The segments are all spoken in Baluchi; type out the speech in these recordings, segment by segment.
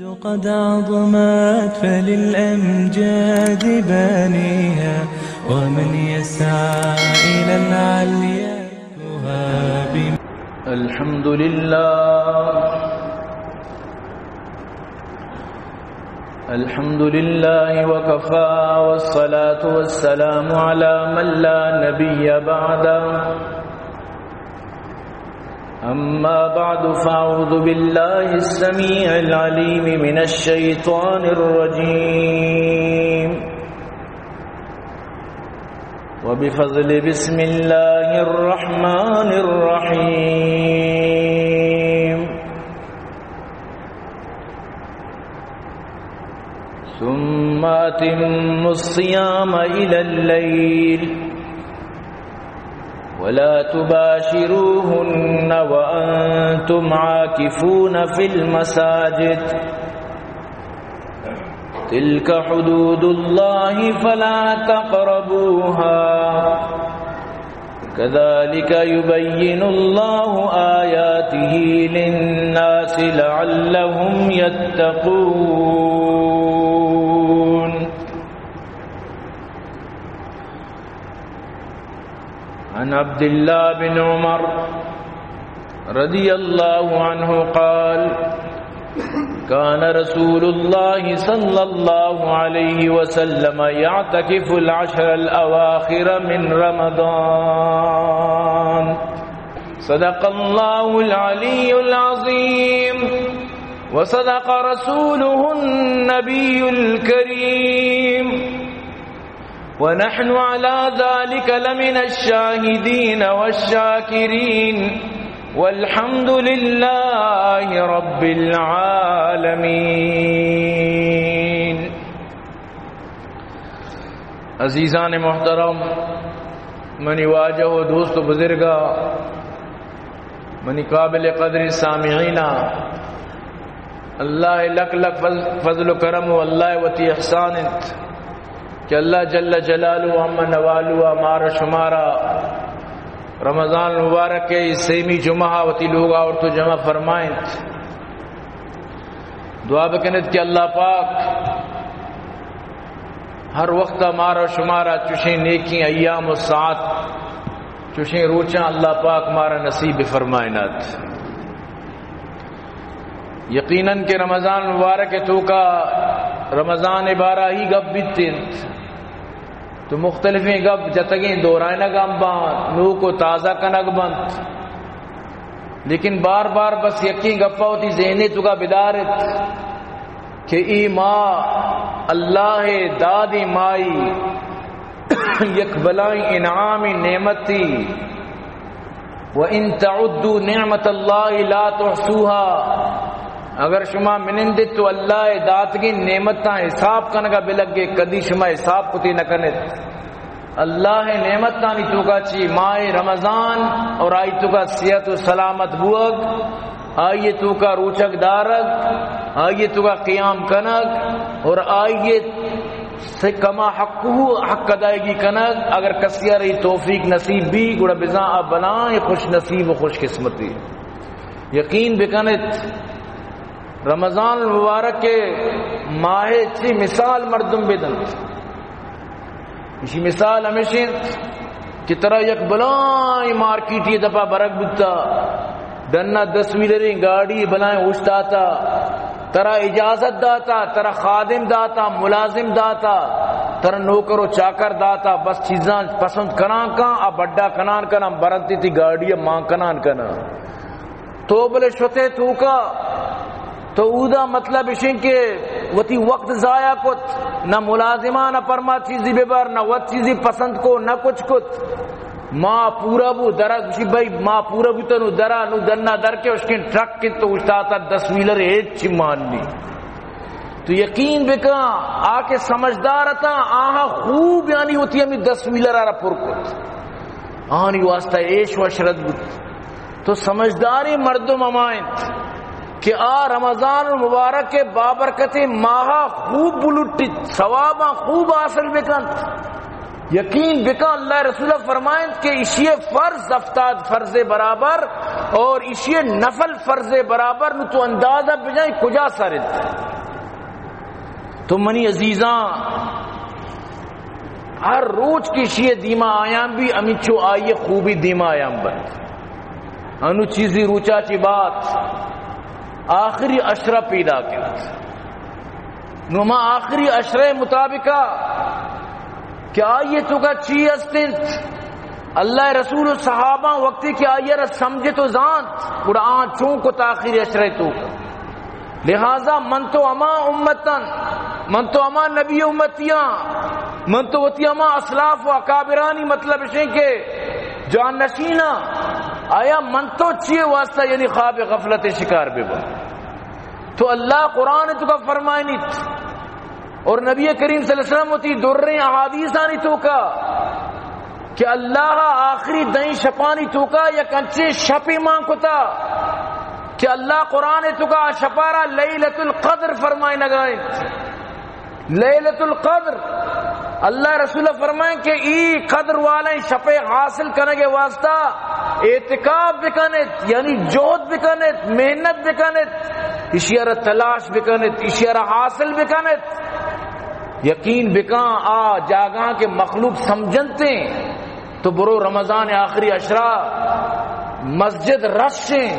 قد عظمت فللأمجاد بانيها، ومن يسعى إلى العليا يهاب. الحمد لله. الحمد لله وكفى، والصلاة والسلام على من لا نبي بعده. أما بعد، فأعوذ بالله السميع العليم من الشيطان الرجيم. وبفضل بسم الله الرحمن الرحيم. ثم أتموا الصيام إلى الليل ولا تباشروهن وأنتم عاكفون في المساجد. تلك حدود الله فلا تقربوها. كذلك يبين الله آياته للناس لعلهم يتقون. عن عبد الله بن عمر رضي الله عنه قال: كان رسول الله صلى الله عليه وسلم يعتكف العشر الأواخر من رمضان. صدق الله العلي العظيم، وصدق رسوله النبي الكريم، ونحن على ذلك لمن الشاهدين والشاكرين، والحمد لله رب العالمين. عزیزان محترم، منی واجہ و دوست و بزرگا، منی قابل قدر سامعینا، اللہ لک لک فضل، فضل و کرم و اللہ وتی احسان انت کہ اللہ جل جلالہ و عم نوالہ مارا شمارا رمضان المبارک ءِ سیمی جمعہ وتی لوگا آورت و جمع فرمائنت۔ دعا بکنت کہ اللہ پاک ہر وقت مارا شمارا چوشیں نیکیں ایام و ساعت، چوشیں روچاں اللہ پاک مارا نصیب بفرمائنت۔ یقیناً کہ رمضان مبارک ءِ توکا رمضان ءِ بارہ ءَ ہی گپ بیت انت، تو مختلفیں گپ جتگیں دورائنگ ہم باں، نوک و تازہ کنگ بنت، لیکن بار بار بس یکیں گپا وتی ذہن ءِ توکا بدار ات کہ اے ماہ اللہ ءِ دادیں ماہی، یک بلائیں انعامی نعمتی، وَإِن تَعُدُّوا نِعْمَتَ اللَّهِ لَا تُحْصُوهَا۔ اگر شما منندت تو اللہ ءِ داتگیں نعمتاں حساب کنگا بلگے، کدی شما حساب کتی نہ کنت۔ اللہ ءِ نعمتانی توکا چی ماہ رمضان اور آئی توکا صحت و سلامت بوگ، آئی توکا روچگ دارگ، آئی توکا قیام کنگ اور آئی سے کما حقہ حق ادائیگی کنگ، اگر کسی ءَ را اے توفیق نصیب بی، گڑا بزاں آ بلائیں خوش نصیب و خوش قسمتی۔ یقین بکنت، رمضان المبارک ءِ ماہ ءِ چی مثال مردم بدنت۔ ایشی مثال ہمیش انت کہ ترا یک بلائیں مارکیٹی دپا برگ بوتا، ڈنا دس ویلریں گاڑی بلائیں اوشتاتا، ترا اجازت داتا، ترا خادم داتا، ملازم داتا، ترا نوکر و چاکر داتا، بس چیزاں پسند کنان کن، آ بڈا کنان کن، ہم برنتی تی گاڑی مان کنان کن۔ تو بلے شتے توکا، تو اودا مطلب اشیں کہ وتی وقت ضائع کت، نہ ملازمان پرما چیزی ببر، نہ وت چیزی پسند کو، نہ کچھ کت۔ ماہ پورا بو، درا گوشی، بھائی، ماہ پورا بوتا، نو درا، نو دنا در کے اشکیں ٹرک کے تو اشتاتا دس ویلر ہچ مان نی۔ تو یقین بکن، آ کہ سمجھدار اتاں، آہاں خوب یعنی وتی ہمیں دس ویلر آرا پر کت۔ آہانی واسطہ عیش و عشرت بوت۔ تو سمجھداریں مردم ہما انت کہ آ رمضان المبارک ءِ بابرکتیں ماہ ءَ خوب بلٹیت، ثواباں خوب حاصل بکنت۔ یقین بکن، اللہ ءِ رسول فرمائنت کہ اشی فرض ہفتاد فرض برابر اور اشی نفل فرض برابر، نو تو اندازہ بجائیں کجا سر انت۔ تو منی عزیزاں، ہر روچ کہ شی دیما آیاں بی، ہمینچو آئی خوبی دیما آیاں بنت۔ انو چیزی روچا چی بات آخری عشرہ پیدا کنت۔ نو ما آخری عشرہ مطابقہ کہ آئی توکا چی است انت، اللہ رسول و صحابہ وقتی کہ آئی را سمجھت و زانت، گڑا آن چون کت آخری عشرہ توکا۔ لہذا من تو ہما امتن، من تو ہما نبی امتیاں، من تو وتی ہما اسلاف و اکابرانی، مطلب اشیں کہ جان نشیناں، آیا من تو چیئے واسطہ یعنی خواب غفلت شکار ببا؟ تو اللہ قرآن توکا فرمائنیت اور نبی کریم صلی اللہ علیہ وسلم وتی دریں احادیثانی توکا کہ اللہ آخری دہیں شپانی توکا یک انچیں شپے مان کتا کہ اللہ قرآن توکا آ شپارا لیلۃ القدر فرمائنگا انت۔ لیلۃ القدر، اللہ رسول فرمائیں کہ ای قدر والیں شپے حاصل کنگے واسطہ اعتکاف بکنت، یعنی جہد بکنت، محنت بکنت، اشیارا تلاش بکنت، اشیارا حاصل بکنت۔ یقین بکن، آ جاگہاں کہ مخلوق سمجھنتیں، تو برو رمضان آخری عشرہ، مسجد رش ہیں،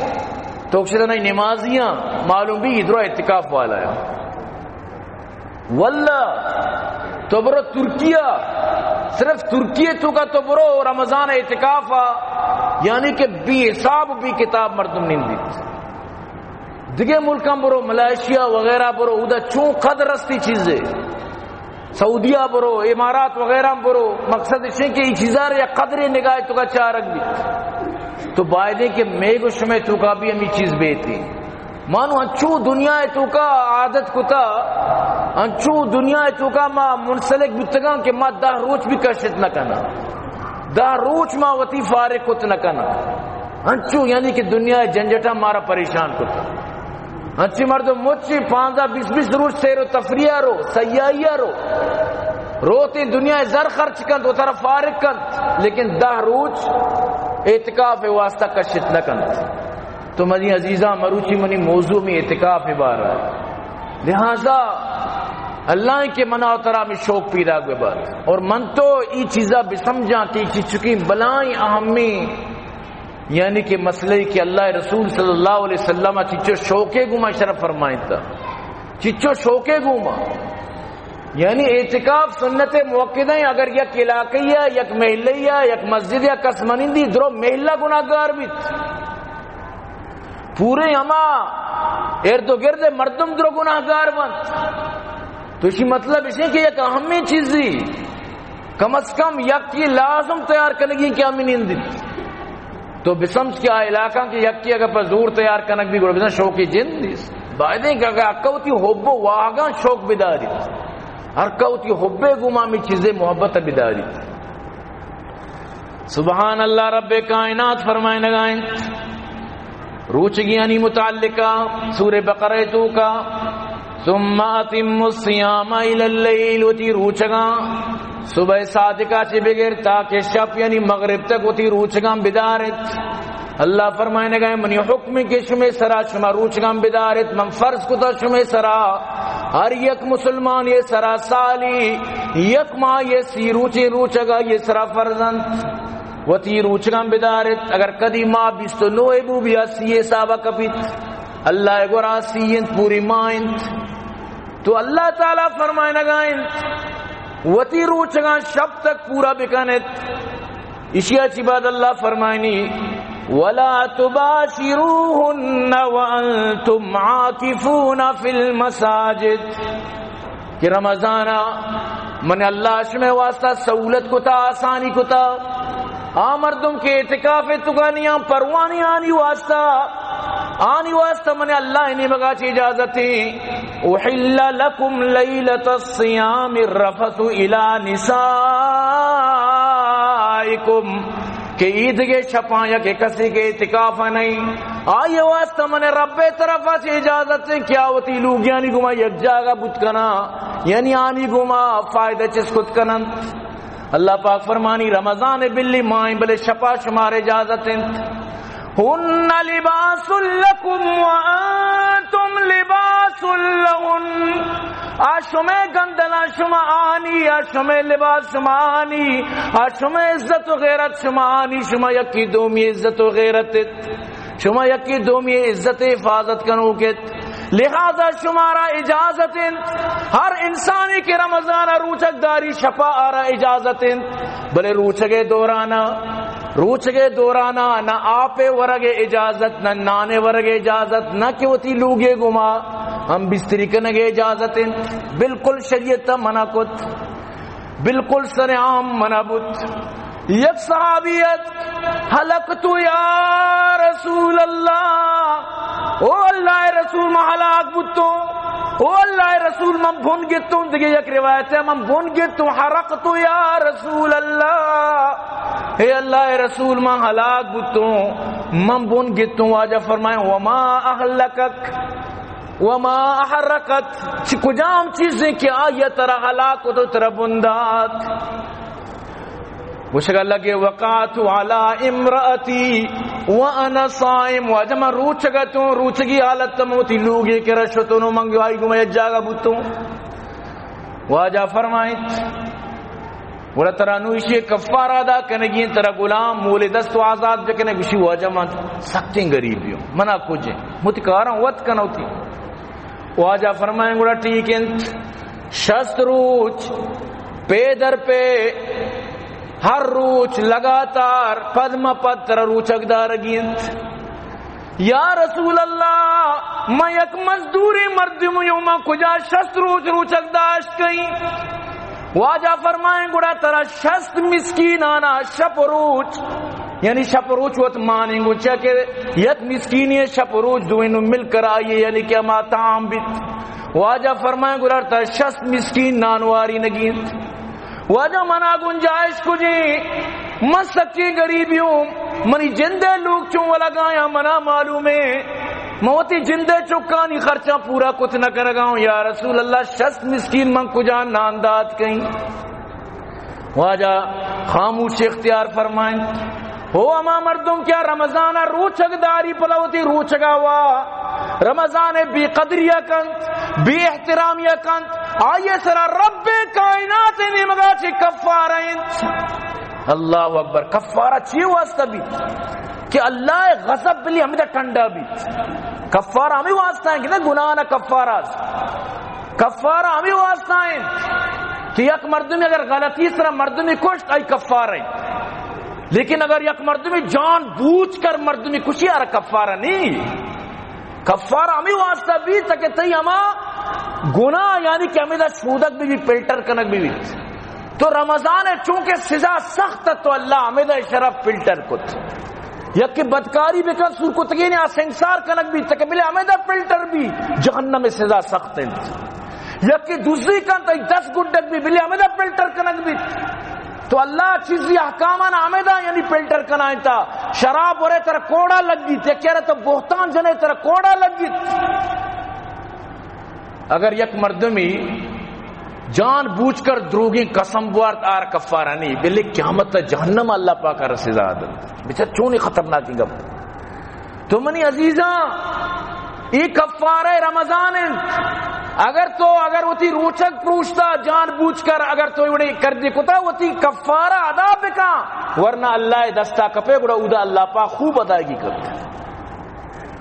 تو کچھ نہیں نمازیاں، معلوم بھی ادھر اعتکاف والا ہے۔ واللہ، تو برو ترکیہ، صرف ترکیہ توکا تو برو رمضان اعتکاف آ، یعنی کہ بے حساب بے کتاب مردم نندیت۔ دگہ ملکاں برو، ملائیشیا وغیرہ برو، اودا چون قدر استی چیزے۔ سعودیہ برو، امارات وغیرہ برو، مقصد اشیں کہ ای چیزا را یک قدرے نگاہ توکا چارگ بیت۔ تو بایدیں کہ میگ و شمے توکا بھی ہمی چیز بیتی۔ مانو انچو دنیا توکا عادت کتا، انچو دنیا توکا ما منسلک بوتگاں کہ ما دہ روچ بھی کشت نہ کنا، دہ روچ ما وتی فارغ کت نہ کنا۔ انچو یعنی کہ دنیا جنجٹا مارا پریشان کتا۔ انچی مردم مچی پانزدہ بیس بیس روچ سیر و تفریح رو، سیاحی رو، روتی دنیا زر خرچ کنت، وترا فارغ کنت، لیکن دہ روچ اعتکاف واسطہ کشت نہ کنت۔ تو منی عزیزاں، مروچی منی موضوع میں اعتکاف بارہ ہے۔ لہذا اللہ کہ منا و ترا میں شوق پیدا ہوئے بات، اور من تو ای چیزا بسمجھاں کہ ای چیز چکی بلائیں اہمی، یعنی کہ مسئلہ کہ اللہ رسول صلی اللہ علیہ وسلم چچو شوقے گوما شرف فرمائیں تا، چچو شوقے گوما۔ یعنی اعتکاف سنت مؤکدہ ہیں، اگر یک علاقہ یا یک محلہ یا یک مسجد یا کس منندی، درو محلہ گناہگار بیت، پورے ہما ارد و گرد مردم درو گناہگار بنت۔ تو اسی مطلب اسے کہ یک اہمی چیزی، کم از کم یکی لازم تیار کنگی کہ ہمیں نندیت۔ تو بسمجھ کہ آ علاقہ کہ یکی اگر پر زور تیار کنگ بھی گڑا بزن شوقی جند نیست۔ بایدیں کہ اگر اکا وتی حب و واہگاں شوق بداری، ہر کا وتی حب گوما ہمیں چیزیں محبت بداری۔ سبحان اللہ، رب کائنات فرمائنگا انت روچگیانی متعلقہ سورہ بقرہ توکا، ثم اتم الصیام الی اللیل، وتی روچگاں صبح صادقہ چہ بگر تاکہ شپ یعنی مغرب تک وتی روچگاں بدارت۔ اللہ فرمائنگا، منی حکم کہ شمے سرا شما روچگاں بدارت، من فرض کتا شمے سرا، ہر یک مسلمان یہ سرا سالی یک ماہ یہ سی روچیں روچگا یہ سرا فرض انت۔ وتی روچگاں بدارت، اگر کدی ماہ بیست و نو بو بیا سی حسابا کپیت، اللہ گورا سی انت، پوری ماہ انت۔ تو اللہ تعالی فرمائنگا انت، وتی روچگاں شپ تک پورا بکنت۔ اشیا چی بعد اللہ فرمائنی، ولا تباشروهن وانتم عاکفون فی المساجد۔ کہ رمضان من اللہ شمے واسطہ سہولت کتا، آسانی کتا۔ آ مردم کہ اعتکاف توکا نیاں، پروانی آنی واسطہ، آنی واسطہ من اللہ نیمگا چی اجازت ہیں۔ احل لکم لیلۃ الصیام الرفث الی نسائکم، کہ عید کے شپاں یا کہ کسی کے اعتکاف نہیں، آئیے واسطہ من رب طرف سے اجازت ہے کہ آ وتی لوگیانی گما یک جاگہ بوت کنا، یعنی آنی گما فائدہ چست کت کنن۔ اللہ پاک فرمانی، رمضان بلی ماہیں بلے شپا شمار اجازت انت۔ هن لباس لكم وأنتم لباس لهن۔ شمئے گندنا شما آنی، آ شمئے لباس شما آنی، آ شمئے عزت و غیرت شما آنی، شما یکی دومی عزت و غیرت ات، شما یکی دومی عزت حفاظت کنوک ات۔ لہذا شمارا اجازت انت، ہر انسانی کہ رمضان روچگ داری شپا آرا اجازت انت، بلے روچگے دورانا، روچگے دورانا نہ آپے ورگے اجازت، نہ نانے ورگے اجازت، نہ کہ وتی لوگے گما ہم بستری کنگے اجازت انت۔ بالکل شریعت منع کت، بالکل سر عام منع بوت۔ یک صحابی ات، ہلکت یا رسول اللہ، او اللہ رسول، من ہلاک بوتوں، او اللہ رسول، من بن گتوں۔ دگہ یک روایت ہے، من بن گتوں، حرقت یا رسول اللہ، اے اللہ رسول، من ہلاک بوتوں، من بن گتوں۔ واجہ فرمائیں، وما اہلکک وما احرقک، چی کجام چیزیں کہ آئی ترا ہلاک کت و ترا بندات؟ گوشگا لگے، وقعت علی امرأتی وانا صائم، واجہ من روچگتوں، روچگی حالت من وتی لوگے کرا شتوں، من آئی گما یک جاگہ بوتوں۔ واجہ فرمائیت، گڑا ترا نو ایشی کفارہ ادا کنگی انت، ترا غلام مول دست و آزاد بکنے۔ گوشی، واجہ من سختیں غریبی ہوں، منا کجے، متی کاراں وت کنوتی۔ واجہ فرمائیں، گڑا ٹھیک انت، شست روچ پے در پے، ہر روچ لگاتار پد ما پد ترا روچگ دارگی انت۔ یا رسول اللہ، من یک مزدوریں مردمے اوں، من کجا شست روچ روچگ داشت کئیں؟ واجہ فرمائیں، گڑا ترا شست مسکینانا شپ و روچ، یعنی شپ و روچ وت مانیں گوں، چیا کہ یک مسکینے شپ و روچ دوئینوں مل کر آئیے، یعنی کہ ہما طعام بیت۔ واجہ فرمائیں، گڑا ترا شست مسکین نانواری نگی انت۔ واجہ منا گنجائش کجیں، من سکیں غریبی ہوں، منی جندے لوگ چون ولگایاں منا معلوم ہے، من وتی جندے چکانی خرچاں پورا کت نہ کنگا ہوں۔ یا رسول اللہ، شست مسکین من کجا نان دات کئیں؟ واجہ خاموشی اختیار فرمائیں۔ ہو ہما مردم کہ رمضان روچگ داری، پدا وتی روچگا وا رمضان بے قدری کنت، بے احترامی کنت، آئی سرا رب کائنات نیمگا چی کفارہ انت۔ اللہ اکبر۔ کفارہ چی واسطہ بیت؟ کہ اللہ غضب بلی ہمیں ٹھنڈا بیت۔ کفارہ ہمیں واسطہ ہے کہ گناہ نہ کفارہ است۔ کفارہ ہمیں واسطہ انت کہ یک مردمی اگر غلطی سرا مردمی کشت، آئی کفارہ انت۔ لیکن اگر یک مردمی جان بوجھ کر مردمی کشی، آرا کفارہ نہیں۔ کفارہ ہمیں واسطہ بیت کہ تئی ہما گناہ، یعنی کہ ہمیں دا شودک بھی، بھی فلٹر کنک بھی، بھی۔ تو رمضان ہے، چونکہ سزا سخت ہے، تو اللہ ہمیں دا شرف فلٹر کت۔ یکے بدکاری بکن، سور کتگین آ سنگسار کنگ بیت، تک بلے ہمیدا فلٹر بی، جہنم سزا سخت انت۔ یکے دزی کن، تئی دس گڈک بی، بلے ہمیدا فلٹر کنگ بیت۔ تو اللہ چیزی احکامان ہمیدا یعنی فلٹر کنائیں تا۔ شراب ورے تر کوڑا لگیت، یکے را تو بہتان جنے تر کوڑا لگیت۔ اگر یک مردمی جان بوجھ کر دروگیں قسم بوارت، آر کفارہ نہیں، بلے قیامت تا جہنم اللہ پاک آر سزا دنت۔ بچار چونی خطرناکیں گپ۔ تو منی عزیزاں، اے کفارہ رمضان انت۔ اگر تو، اگر وتی روچگ پروشتا جان بوجھ کر، اگر تو وڑے کردی کتا، وتی کفارہ ادا بکا، ورنہ اللہ دستا کپے، گڑا اودا اللہ پاک خوب ادائیگی کرت۔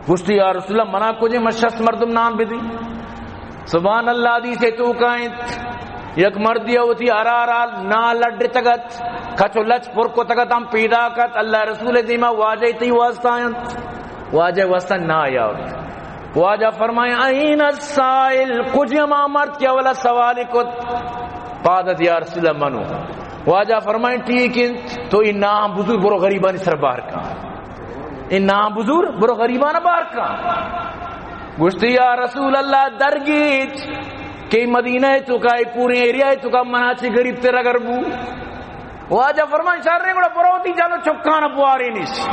گوشتی، یا رسول اللہ، منا کجے من شست مردم نان بدی؟ سبحان اللہ، حدیث توکا انت، یک مردی وتی ہرا ہرا نان لڈتگت، کچ و لچ پر کتگت، ہم پیدا کت، اللہ رسول دیما، واجہ تئی واسطہ انت، واجہ واسطہ نان آورت۔ واجہ فرمائیں، این السائل، کجے ہما مرد کہ اولا سوال کت؟ پادت، یا رسول اللہ، منو۔ واجہ فرمائیں، ٹھیک انت، تو اے نان بزور، برو غریبانی سر بار کن۔ اے نان بزور، برو غریبانا بار کن۔ گوشتی، یا رسول اللہ، درگیج کہ مدینہ توکا، اے پورے ایریا توکا منا چی غریب تر اگر بو۔ واجہ فرمائیں، شریں، گڑا برو وتی جن و چکانا بوارینیش۔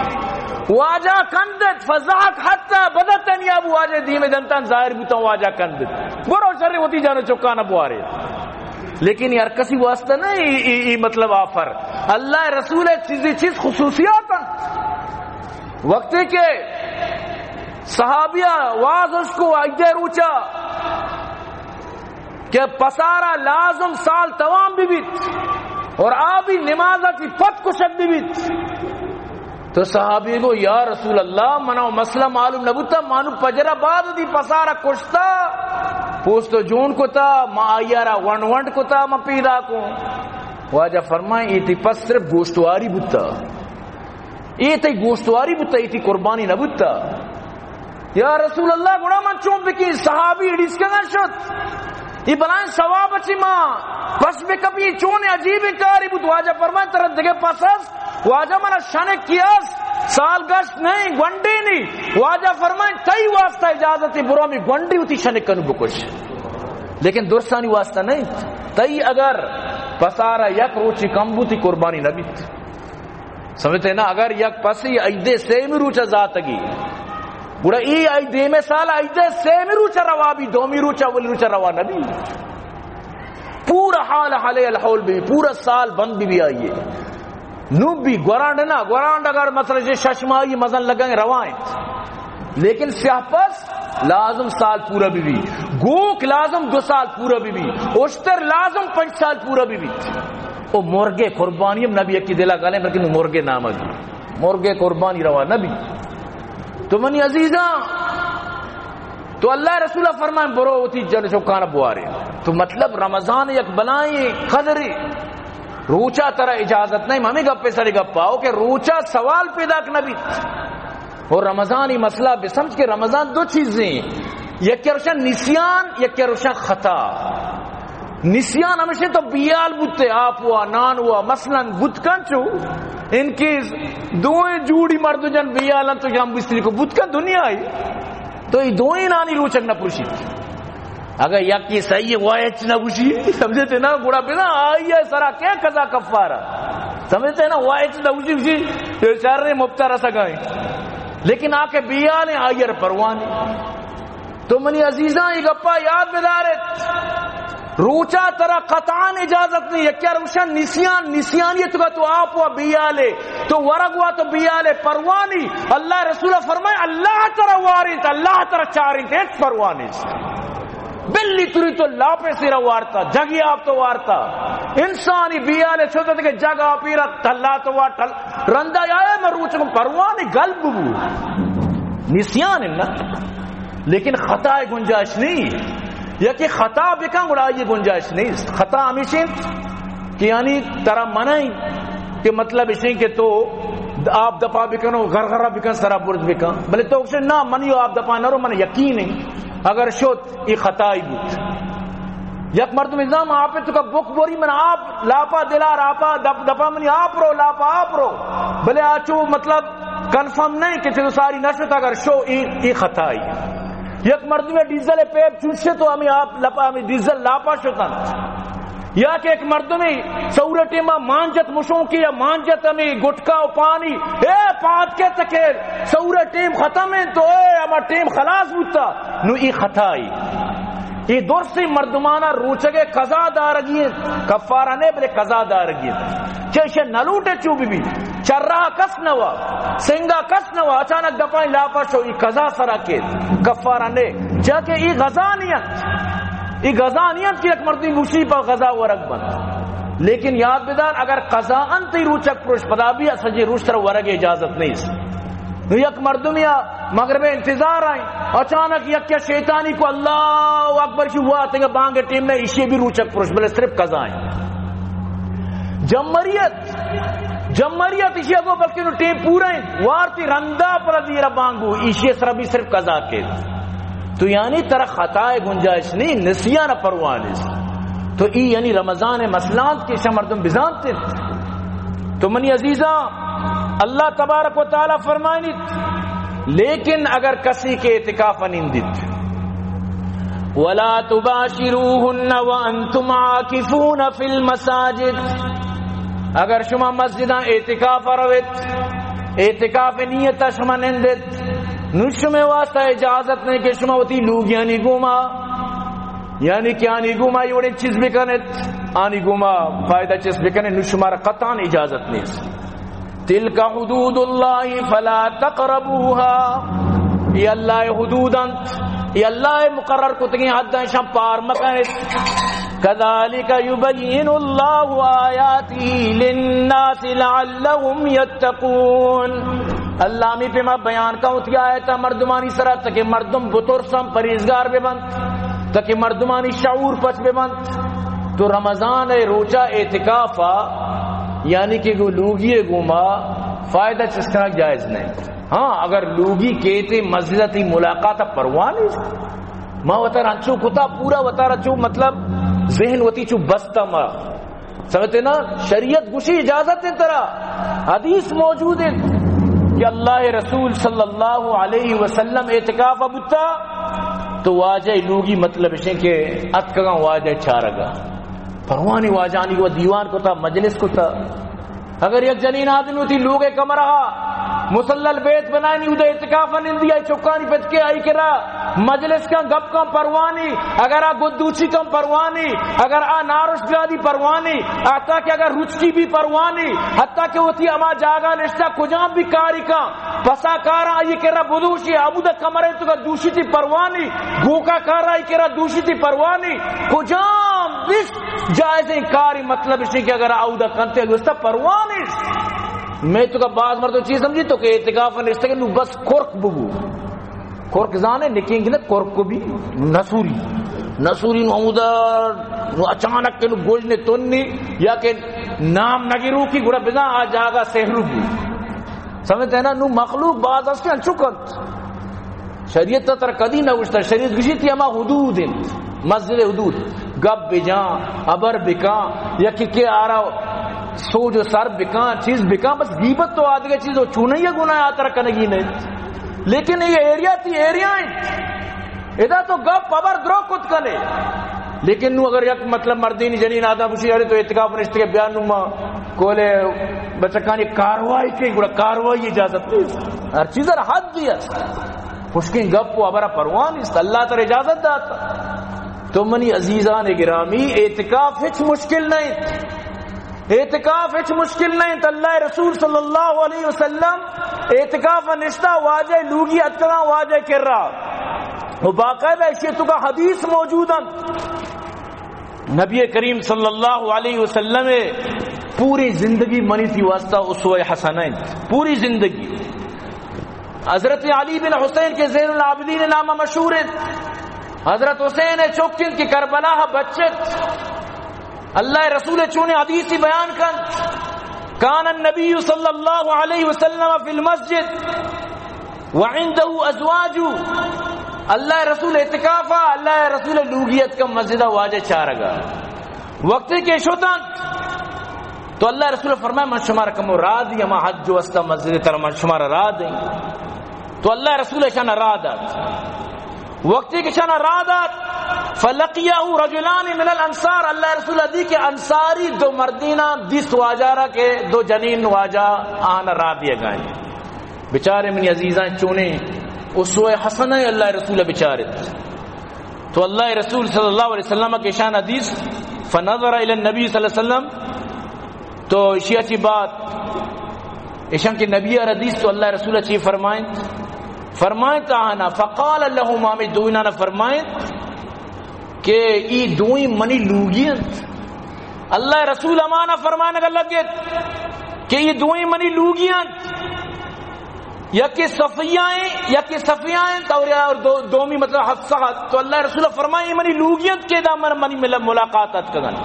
واجہ کندت، فضحک حتی بدت انیاب، واجہ دیم دنتان ظاہر بوتاں، واجہ کندت۔ برو شریں، وتی جن و چکانا بوارے۔ لیکن ہر کسی واسطہ نہ اے، اے، اے مطلب آفر۔ اللہ رسول چیزی چیز خصوصیات انت۔ وقتی کہ صحابیہ واز اس کو عید روچا کہ پسارا لازم سال توام بہ بیت اور آ بھی نمازا چی پد کشگ بہ بیت۔ تو صحابی گو، یا رسول اللہ، منا و مسئلہ معلوم نہ بوتا، مانو پجرا بعد دی پسارا کشتا، پوست و جون کتا، ما آئیارا ونڈ ونڈ کتا، ما پیدا کو۔ واجہ فرمائیں، اے تئی پس صرف گوشتواری بوتا، اے تئی گوشتواری بوتا، اے تئی قربانی نہ بوتا۔ یا رسول اللہ، گڑا من چون بکیں؟ صحابی اڑیسکگا شت۔ اے بلائیں ثواب چی ما پس بکپی، چون عجیب کاری بوت۔ واجہ فرمائیں، ترا دگہ پس است؟ واجہ، منا شنک کی است، سال گشت نہیں، گونڈے نہیں۔ واجہ فرمائیں، تئی واسطہ اجازت، برو ہمے گونڈے وتی شنک کنو بکش، لیکن درسانی واسطہ نہیں۔ تئی اگر پسارا یک روچی کم بوتی، قربانی نہ بیت۔ سمجھتے نا؟ اگر یک پسی عید سیمی روچا زاتگی، گڑا ای عید دیمے سال عید سیمی روچا روا بی، دومی روچا، اولی روچا روا نبی۔ پورا حال حال الحول بی، پورا سال بند بی، بی آئیے۔ نو بی گورانڈ نا، گورانڈ اگر مثلاً شش ماہی مزن لگائیں، روائیں۔ لیکن سیاہ پس لازم سال پورا بہ بی، گوک لازم دو سال پورا بہ بی، اشتر لازم پنچ سال پورا بہ بی۔ او مرگے قربانی ہم نبی یکی دلا گلیں، بلکہ نو مرگے نام بی، مرگے قربانی روا نبی۔ تو منی عزیزاں، تو اللہ رسول فرمائیں، برو وتی جن چکانا بوارے۔ تو مطلب رمضان یک بلائیں قدرے، روچا ترا اجازت نہیں۔ ہمیں گپے سڑے گپا ہو کہ روچا سوال پیدا نہ بیت۔ اور رمضانی مسئلہ بہ سمجھ کہ رمضان دو چیزیں، یک روشن نسیان، یک روشن خطا۔ نسیان ہمیشہ تو بیال بوتے، آپ ہوا، نان ہوا، مثلاً بوت کن چو، ان کے دوئیں جوڑی مرد جن بیال تو جام بستری کو بوت کن دنیا ہی، تو یہ دوئیں نانی روچک نہ پروشی۔ اگر یکی صحیح ہے، وہ ہچ نہ گوشی، سمجھتے نا؟ گڑا بنا آئی ہے سرا کیا قضا کفارہ؟ سمجھتے نا؟ وہ ہچ نہ گوشی، گوشی، یہ شر مبتلا سگائیں۔ لیکن آ کہ بیال ہیں، آئی ہر پرواہ نہیں۔ تو منی عزیزاں، یہ گپا یاد بدارت۔ روچا ترا قطعاً اجازت نہیں۔ یکیا روشن نسیان، نسیانی تو کا تو آپ و بیالے، تو ورگ وا تو بیالے، پرواہ نہیں۔ اللہ رسول فرمائے، اللہ ترا وارینت، اللہ ترا چارینت، ہچ پرواہ نہیں۔ بلی تری تو لاپے سیرا وارتا، جگی آپ تو وارتا۔ انسانی بیالے چھوٹے کہ جگ آپی را ٹلا تو وار ٹل-، رندا آیا میں روچ کو پرواہ نہیں، گل بو۔ نسیان ہے نا، لیکن خطا گنجائش نہیں۔ یا کہ خطا بکن گڑا یہ گنجائش نہیں۔ خطا ہمیشہ کہ یعنی ترا منع کہ مطلب اشیں کہ تو آپ دپا بکنو، غرغرہ بکن، سرا برز بکن، بلے تو گوشے نا، منی آپ دپا نہ رو، من یقین ہے۔ اگر شد، یہ خطائی بوت۔ یک مردم نظام آپ تو کا بک بوری، من آپ لاپا دلار آپا دپ-، دپا منی آپ رو، لاپا آپ رو، بلے آچو مطلب کنفرم نہیں کہ چلو ساری نہ شت، اگر شو، ای، ای خطائی۔ یک مردم ڈیزل پیپ چوشے تو ہمیں آپ لپا، ہمیں ڈیزل لاپا شتن۔ یا کہ ایک مردمے سورے ٹیما مانجت مشونکی یا مانجت ہمیں گٹکا و پانی، اے پاد کے تکے سورے ٹیم ختم ہے تو اے ہما ٹیم خلاص بوتا، نو ای خطائی۔ ای درسیں مردمانا روچگے قضا دارگی انت، کفارہ نے بلے قضا دارگی انت۔ چہ ایشی نلوٹے چو بی بی، چرا کس نوا، سنگا کس نوا، اچانک دپائیں لاپا شو، ای قضا سرا کے، کفارہ نے، چیا کہ ای غذا نہیں انت۔ ای غذا نہیں انت کہ یک مردی گوشی پا غذا ورگ بند۔ لیکن یاد بدار، اگر قضا انت ای روچک پروش پدا بھی سجے روچ تر ورگ اجازت نہیں۔ نو یک مردمی مغرب انتظار آئیں، اچانک یک یا شیطانی کو اللہ اکبر شو ہوا، تنگا بانگ ٹیم میں ایشی بھی روچک پروش، بلے صرف قضا ہیں۔ جمہوریت، جمہوریت ایشی کو بلکہ نو ٹیم پورا ہیں، وارتی رندا پر دیرا بانگو، ایشی سر بھی صرف قضا کے۔ تو یعنی ترا خطا گنجائش نہیں، نسیان پرواہ نہیں۔ تو ای یعنی رمضان مسئلہ انت کہ ایشا مردم بزانتے۔ تو منی عزیزاں، اللہ تبارک و تعالی فرمائنیت، لیکن اگر کسی کہ اعتکاف نندیت، ولا تباشروهن وانتم عاکفون فی المساجد، اگر شما مسجداں اعتکاف رویت، اعتکاف نیت شما نندیت، نو شما واسطہ اجازت نہیں کہ شما وتی لوگیانی گوما، یعنی کہ آنی گوما یہ وڑیں چیز بکنت، آنی گوما فائدہ چیز بکنت، نو شمارا قطعاً اجازت نہیں۔ تلک حدود اللہ فلا تقربوها، یہ اللہ حدود انت، اے اللہ ءِ مقرر کتگیں حد ءَ اشاں پار مکنت۔ کذالک یبین اللہ آیاتہ للناس لعلہم یتقون۔ اللہ ہمے پیما بیان کن وتی آیتاں مردمانی سرا، تاکہ مردم بترسن، پرہیزگار بہ بنت، تاکہ مردمانی شعور پچ بہ بنت۔ تو رمضان ءِ روچا اعتکاف ءَ، یعنی کہ گوں لوگی ءِ گوما فائدہ چست کنگ جائز نہ انت۔ ہاں، اگر لوگی کیت مسجد ءَ، تئی ملاقات ءَ پرواہ نیست۔ ما وتارا انچو کتا، پورا وتارا چو، مطلب، ذہن وتی چو بستہ ما۔ سمجھتے نا؟ شریعت گوشی اجازت ہے ترا، حدیث موجود ہے کہ اللہ رسول صلی اللہ علیہ وسلم اعتکاف بوتا تو واجہ لوگی، مطلب اشیں کہ اتکگاں واجہ چارگا، پروانی واجہانی کو دیوان کتا، مجلس کتا۔ اگر یک جنین آدمی وتی لوگ ءِ کمرہ ءَ مصلی البیت بنائینی، اود ءَ اعتکاف ءَ نندی، آئی چکانی پتکے آئی کرا مجلس کن، گپ کن، پروانی، اگر آ گدوچی کن، پروانی، اگر آ نارش گادی، پروانی، حتی کہ اگر رچکی بی، پروانی، حتی کہ وتی ہما جاگہ نشتہ کجام بی کاری کن، پسا کارا آئی کرا بدوشی، ابود ءَ کمرہ تو کا دوشی، تئی پروانی، گوکا کارا آئی کرا دوشی، تئی پروانی، کجام بی جائزیں کاری، مطلب اشیں کہ اگر آودا کنتے گوشتا پرواہ نیست۔ میں تو کا باز مردم چیز سمجھی تو کہ اعتکاف نشتگ نو بس کرک ببو۔ کرک زانے نکیں کہ نہ کرک بی نسوری۔ نسوری نو ہمودا نو اچانک کہ نو گوجنے تنی یا کہ نام نگرو کی گڑا بزاں آ جاگا سہرو بو۔ سمجھتے ہیں نا؟ نو مخلوق باز ہستے انچو کنت۔ شریعت ءَ ترا کدی نہ گوشتا، شریعت گوشی تئی ہما حدود انت، مسجد حدود، گپ بجان، ہبر بکان، یکی کے آرا سوج و سر بکان، چیز بکان، بس غیبت تو آدگہ چیز و چونی گناہ آ ترا کنگی نہیں۔ لیکن یہ ایریا تئی ایریا انت، ادا تو گپ ہبر درو کت کنے۔ لیکن نو اگر یک، مطلب، مردینی جنین آدم بوشی، ارے تو اعتکاف نشتگے، بیا نو ما کولے بچکانی کاروائی کے، گڑا کاروائی اجازت نہیں۔ ہر چیز ہر حد دی است۔ خشکیں گپ و ہبرا پرواہ نیست، اللہ ترا اجازت داتا۔ تو منی عزیزان گرامی، اعتکاف ہچ مشکل نہیں، اعتکاف ہچ مشکل نہیں۔ تو اللہ رسول صلی اللہ علیہ وسلم اعتکاف نشتا، واجہ لوگی اتکا، واجہ کرا، و باقاعدہ اشی تو کا حدیث موجود انت۔ نبی کریم صلی اللہ علیہ وسلم پوری زندگی منی تئی واسطہ اسوہ حسنہ انت، پوری زندگی۔ حضرت علی بن حسین کہ زین العابدین نام مشہور انت، حضرت حسین چک انت کہ کربلا بچت۔ اللہ رسول چونیں حدیثی بیان کنت، کان النبی صلی اللہ علیہ وسلم فی المسجد وعنده ازواج۔ اللہ رسول اعتکافا، اللہ رسول لوگی اتکا مسجدا، واجہ چارگا۔ وقتی کہ شتنت تو اللہ رسول فرمائے، من شمارا کمو راہ دی، ہما حج و استا مسجد تر من شمارا راہ دیں۔ تو اللہ رسول اشان راہ دات۔ وقتی کہ اشان راہ دات، فلقیه رجلان من الانصار، اللہ رسول دی کہ انصاری دو مردیناں دیست واجہ را کہ دو جنین واجہ آن راہ دیگائیں۔ بچارے منی عزیزاں، چونیں اسوہ حسنہ اللہ رسول بچارت۔ تو اللہ رسول صلی اللہ علیہ وسلم کہ اشان دیست، فنظر الی النبی صلی اللہ علیہ وسلم، تو اشیا چی بات، اشان کہ نبی را دیست تو اللہ رسول چی فرمائیں؟ فرمائیں آہانا، فقال لهما، ہمے دوئینانا فرمائیں کہ ای دوئیں منی لوگی انت۔ اللہ رسول ہمانا فرمائنگا لگت کہ ای دوئیں منی لوگی انت۔ یکے صفیہ ہیں، یکے صفیہ ہیں، اور، اور دو، دومی مطلب حفصہ۔ تو اللہ رسول فرمائے، منی لوگی انت کہ دا من، منی مل-، ملاقات اتکگن۔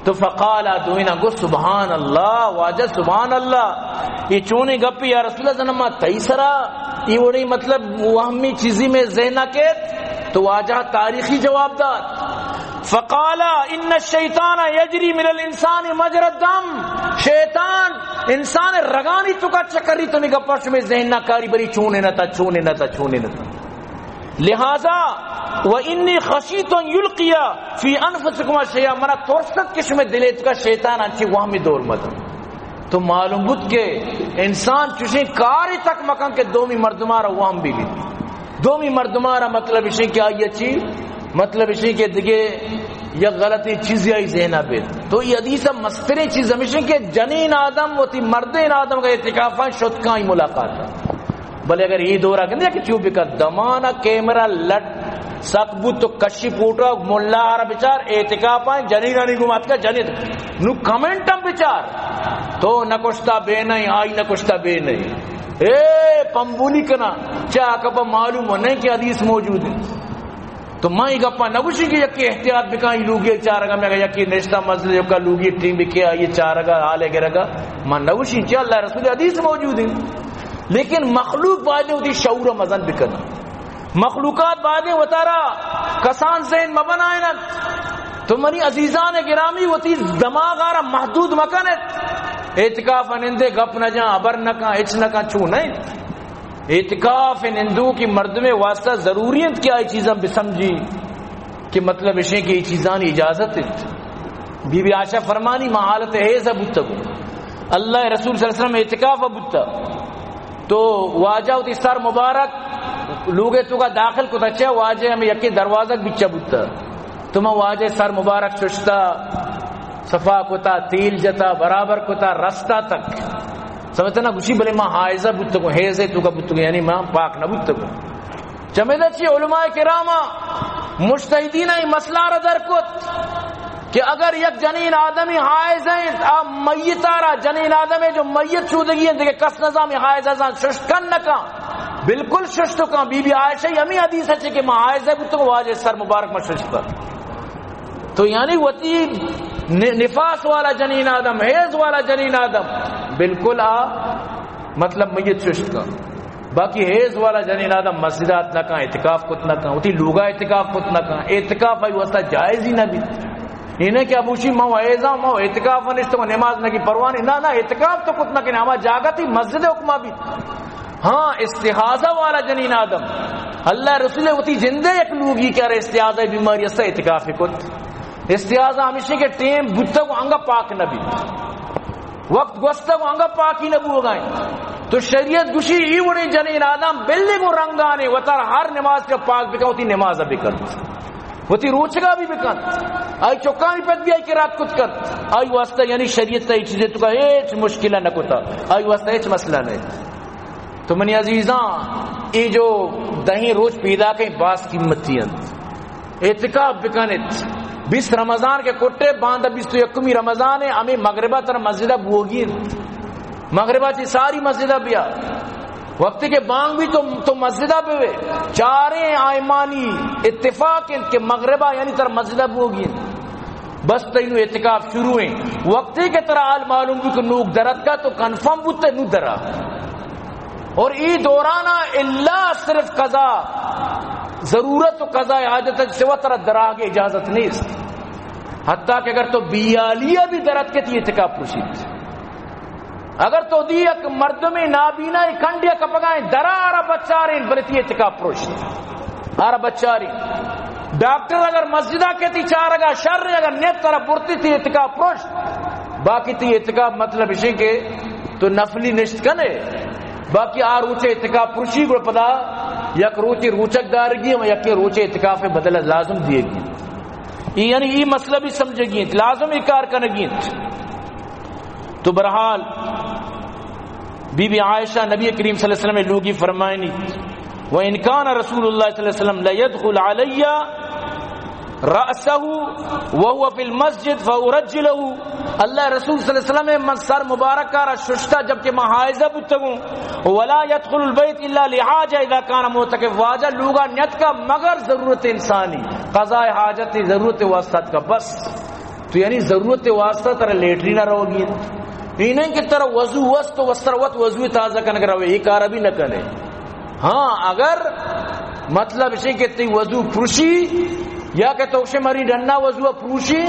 تو فقال، دوئینا گو، سبحان اللہ، واجہ سبحان اللہ، یہ چونیں گپے یا رسول اللہ، زنما تئی سرا، یہ وڑی مطلب وہمی چیزی میں ذہن نہ کیت۔ تو واجہ تاریخی جواب دات۔ فقال، ان الشیطان یجری من الانسان مجرى الدم۔ شیطان انسان رگانی تو کا چکری، تو نگا پرش میں ذہن نہ کاری، بری چونے نہ تا، چونے نہ تا، چونے نہ تا۔ لہذا، و انی خشیت ان یلقی فی انفسکما شیئا، منا ترست کہ شمے دلے تو کا شیطان انچی وہمی دور مدن۔ تو معلوم بود کہ انسان چوشیں کاری تک مکن کہ دومی مردمارا وہم بی بیت۔ دومی مردمارا مطلب اشیں کہ آئی چی؟ مطلب اشیں کہ دگہ یک غلطی چیزی آئی ذہنا بیت۔ تو یہ حدیث مستریں چیز ہمیشیں کہ جنین آدم وتی مردین آدم کا اعتکافاں شتکاں ملاقات۔ بلے اگر یہ دورہ کہ نہیں کہ چو بکا دمانا کیمرہ لٹ سک بوت تو کشی پوٹا ملا را بچار، اعتکاف آئیں جنینانی گوما اتکا جنین۔ نو کمنٹ ہم بچار، تو نکشتا بے نہیں، آئی نکشتا بے نہیں۔ اے پمبولی کنا، چا کپا معلوم ہو نہیں کہ حدیث موجود ہے۔ تو ما یہ گپا نہ گوشی کہ یکی احتیاط بکن، لوگی چارگا میں اگر یکی نشتا مسجد یکا لوگی ٹیم بکے آئی چارگا حالے گرگا، ما نہ گوشی کہ اللہ رسول حدیث موجود ہے۔ لیکن مخلوق باید ہوتی شعور مزن بکن۔ مخلوقات بایدیں وتارا کسان ذہن مبنائینت۔ تو منی عزیزان گرامی، وتی دماغ آرا محدود مکنت۔ اعتکاف نندے گپ نہ جان، ابر نہ کن، اچ نہ کن، چو نہیں۔ اعتکاف نندو کی مردم واسطہ ضروری انت کہ آئی چیزاں بسمجھی کہ مطلب اشیں کہ یہ چیزانی اجازت انت۔ بی بی عائشہ فرمانی، ما حالت حیض بوتگوں، اللہ رسول صلی اللہ علیہ وسلم اعتکاف بوتا۔ تو واجہ وتی سر مبارک لوگے توکا داخل کتا، چہ واجہ ہمیں یکی دروازگ بچا بوتا۔ تو ما واجہ سر مبارک ششتا، صفا کتا، تیل جتا، برابر کتا، رستا تک۔ سمجھتا نا؟ گوشی، بلے ما حائضہ بوتگوں، حیض توکا بوتگوں، یعنی ما پاک نہ بوتگوں۔ چمیدا چی علماء کراما مجتہدین ای مسئلہ را در کت کہ اگر یک جنین آدمی حائض انت، آ میت آرا، جنین آدمی جو میت شودگی انت، دیگه کس نزان حائض ازان ششت کن نکن، بالکل ششت کن۔ بی بی عائشہ ہمیں حدیث ہے کہ ما حائض ہے، بوتوں واجہ سر مبارک ما ششت کن۔ تو یعنی وتی ن-، نفاس والا جنین آدم، حیض والا جنین آدم، بالکل آ مطلب میت ششت کن۔ باقی حیض والا جنین آدم مسجدات نہ کن، اعتکاف کت نہ کن، وتی لوگا اعتکاف کت نہ کن، اعتکاف آئی واسطہ جائز ہی نہ بیت۔ انہیں کہ ابوشی ما حیضاں، ما اعتکاف نشتوں، نماز نہ کی پروانی، نہ، نہ، اعتکاف تو کت نہ کن، ہما جاگہ تی مسجد حکمہ بیت۔ ہاں، استحاضہ والا جنین آدم، اللہ رسول وتی جندے یک لوگی کہ ارے استحاضہ بیماری است، اعتکاف کت۔ استحاضہ ہمیشہ کہ ٹیم بوتگ و انگا پاک نہ بیت۔ وقت گوستگ و انگا پاکی نہ بوگائیں۔ تو شریعت گوشی ای وڑیں جنین آدم بلے گو رنگانے وتر ہر نماز کا پاک بکن، وتی نماز بکن، وتی روچگا بھی بکن، آئی چکانی پد بھی آئی قرات کت کن، آئی واسطہ یعنی شریعت تا ای چیزیں تو کا ہیچ مشکلہ نہ کتا، آئی واسطہ ہیچ مسئلہ نہیں۔ تو منی عزیزاں، اے جو دہیں روچ پیدا کئیں باز قیمتی انت۔ اعتکاف بکنت۔ بیست رمضان کے کٹے، باندا بیست و یکمی رمضان ہے، ہمیں مغربہ تر مسجدہ بوگی انت۔ مغربہ چی ساری مسجدہ بیا۔ وقتی کہ بانگ بھی تو، تو مسجدہ بوے۔ چاریں آئمانی اتفاق انت کہ مغربہ یعنی تر مسجدہ بوگی انت۔ بس تئی نوں اعتکاف شروع ہیں۔ وقتی کہ ترا حال معلوم بھی کہ نوک درت کا تو کنفرم بوتے نو درا۔ اور ای دورانا الا صرف قضا ضرورت و قضاء حاجت سوا ترا دراگ اجازت نیست۔ حتیٰ کہ اگر تو بیالیہ بھی درت کے تی اعتکاف پرشیت۔ اگر تو دی یک مردم نابینا کنڈیا کپگائیں درا آرا بچاریں بلے تی اعتکاف پرشت۔ آرا بچاری۔ ڈاکٹر اگر مسجدہ کے تی چارگا شر، اگر نیت ترا برتی تی اعتکاف پرشت۔ باقی تی اعتکاف مطلب اشیں کہ تو نفلی نشت کنے۔ باقی آ روچے اعتکاف پرشی گڑ پدا یک روچے روچک دارگی ہم یکے روچے اعتکاف بدل لازم دیگی۔ ای یعنی ای مسئلہ بھی سمجھگی انت، لازم ای کار کنگی انت۔ تو بہرحال بی بی عائشہ نبی کریم صلی اللہ علیہ وسلم لوگی فرمائنی، و ان کان رسول اللہ صلی اللہ علیہ وسلم لیدخل علی رأسه وهو فی المسجد فأرجله، اللہ رسول صلی اللہ علیہ وسلم من سر مبارک را ششتا جبکہ ما حائضہ بوتگوں، ولا يدخل البيت الا لحاجة اذا كان معتكف، واجہ لوگا نیت کا مگر ضرورت انسانی، قضاء حاجت ضرورت واسطہ کا بس۔ تو یعنی ضرورت واسطہ ترا لیٹرین روگی انت۔ ای نہیں کہ ترا وضو وست و وستر وت وضو تازہ کنگ روے، یہ کار بھی نہ کنے۔ ہاں، اگر مطلب اسے کہ تی وضو پروشی یا کہ تو شے مری ڈنا وضو پروشی،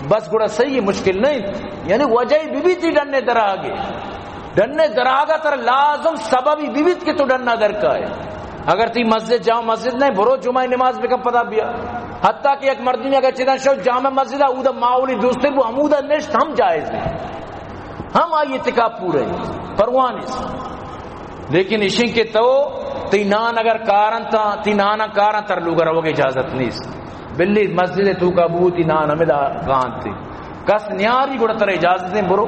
بس گڑا صحیح، مشکل نہیں۔ یعنی وجہ بی بی تی ڈنے دراگے۔ ڈنے دراگا تر لازم سببی بیت کہ تو ڈنا درکائے۔ اگر تی مسجد جامع مسجد نہیں، برو جمعہ نماز بکن پدا بیا۔ حتیٰ کہ یک مردمی اگر چیزاں شو جامع مسجد اودا ماحولی دوستے بو ہمودا نشت ہم جائز ہے۔ ہم آئی اعتکاف پورے پروانی سے۔ لیکن اشیں کہ تو تی نان اگر کارن تا، تی نان کارن تر لوگ روگ اجازت نیست۔ بلی مسجد تو کا بو تی نان ہمیں دا کانتی۔ کس نیاری گڑا ترا اجازت دیں برو۔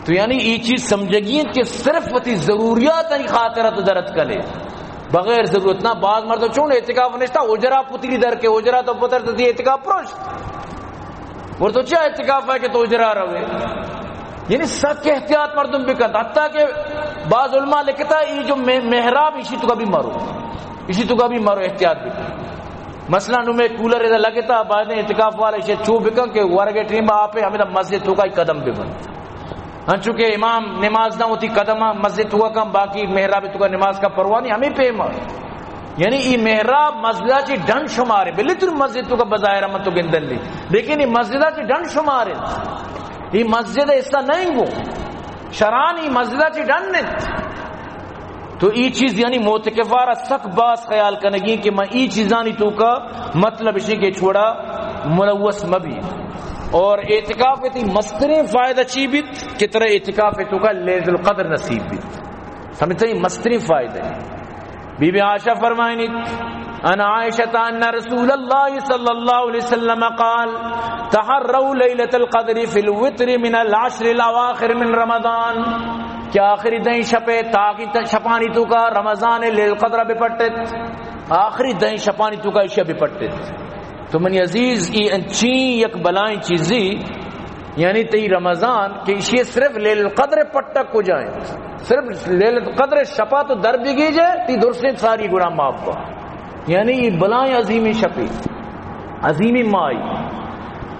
تو یعنی ای چیز سمجھگی انت کہ صرف وتی ضروریات انی خاطر تو درت کنے۔ بغیر ضرورت نہ۔ بعض مردم چون اعتکاف نشتا، اجرا پتری در کے، اجرا تو پتر تو دی اعتکاف پروش۔ اور تو چیا اعتکاف ہے کہ تو اجرا روے؟ یعنی سک احتیاط مردم بکن۔ حتیٰ کہ بعض علماء لکھتا، یہ جو مح-، محراب، اسی تو کبھی مرو، اسی تو کبھی مرو، احتیاط بکن۔ مثلاً نو میں کولر ادا لگتا، بعد اعتکاف والا اسے چو بکن کہ ورگے ٹیم آپ ہے، ہمیں مسجد تو کا قدم ببن۔ انچو کہ امام نماز داں وتی قدم مسجد تو کن، باقی محراب تو کا نماز کا پرواہ نہیں، ہمیں پیما۔ یعنی ای محراب مسجد چی ڈن شمارے، بلے تو مسجد تو کا بظاہر من تو گندن لی، لیکن ای مسجد چی ڈن شمارے، ای مسجد حصہ نہیں گو، شران ای مسجد چی ڈن نہیں۔ تو ای چیز یعنی معتکفارا سک باز خیال کنگی کہ من ای چیزانی تو کا مطلب اشی کہ چھوڑا ملوث مبی۔ اور اعتکاف تی مسترین فائدہ چی بیت کہ ترا اعتکاف تو کا لیلۃ القدر نصیب بیت۔ سمجھتے ہیں؟ مسترین فائدہ ہے۔ بی بی عائشہ فرمائنی، عن عائشہ ان رسول اللہ صلی اللہ علیہ وسلم قال، تحروا لیلۃ القدر فی الوتر من العشر الاواخر من رمضان، کہ آخری دہیں شپے تاکہ ت-، شپانی تو کا رمضان لیلۃ القدر بپٹت، آخری دہیں شپانی تو کا اشیا بپٹت۔ تو منی عزیز، ای انچیں یک بلائیں چیزی، یعنی تئی رمضان کہ اشی صرف لیلۃ القدر پٹک کو جائیں، صرف لیلۃ القدر شپا تو در بگیجے، تی درسیں ساری گناہ معاف با۔ یعنی ای بلائیں عظیمی شپی، عظیمی مائی۔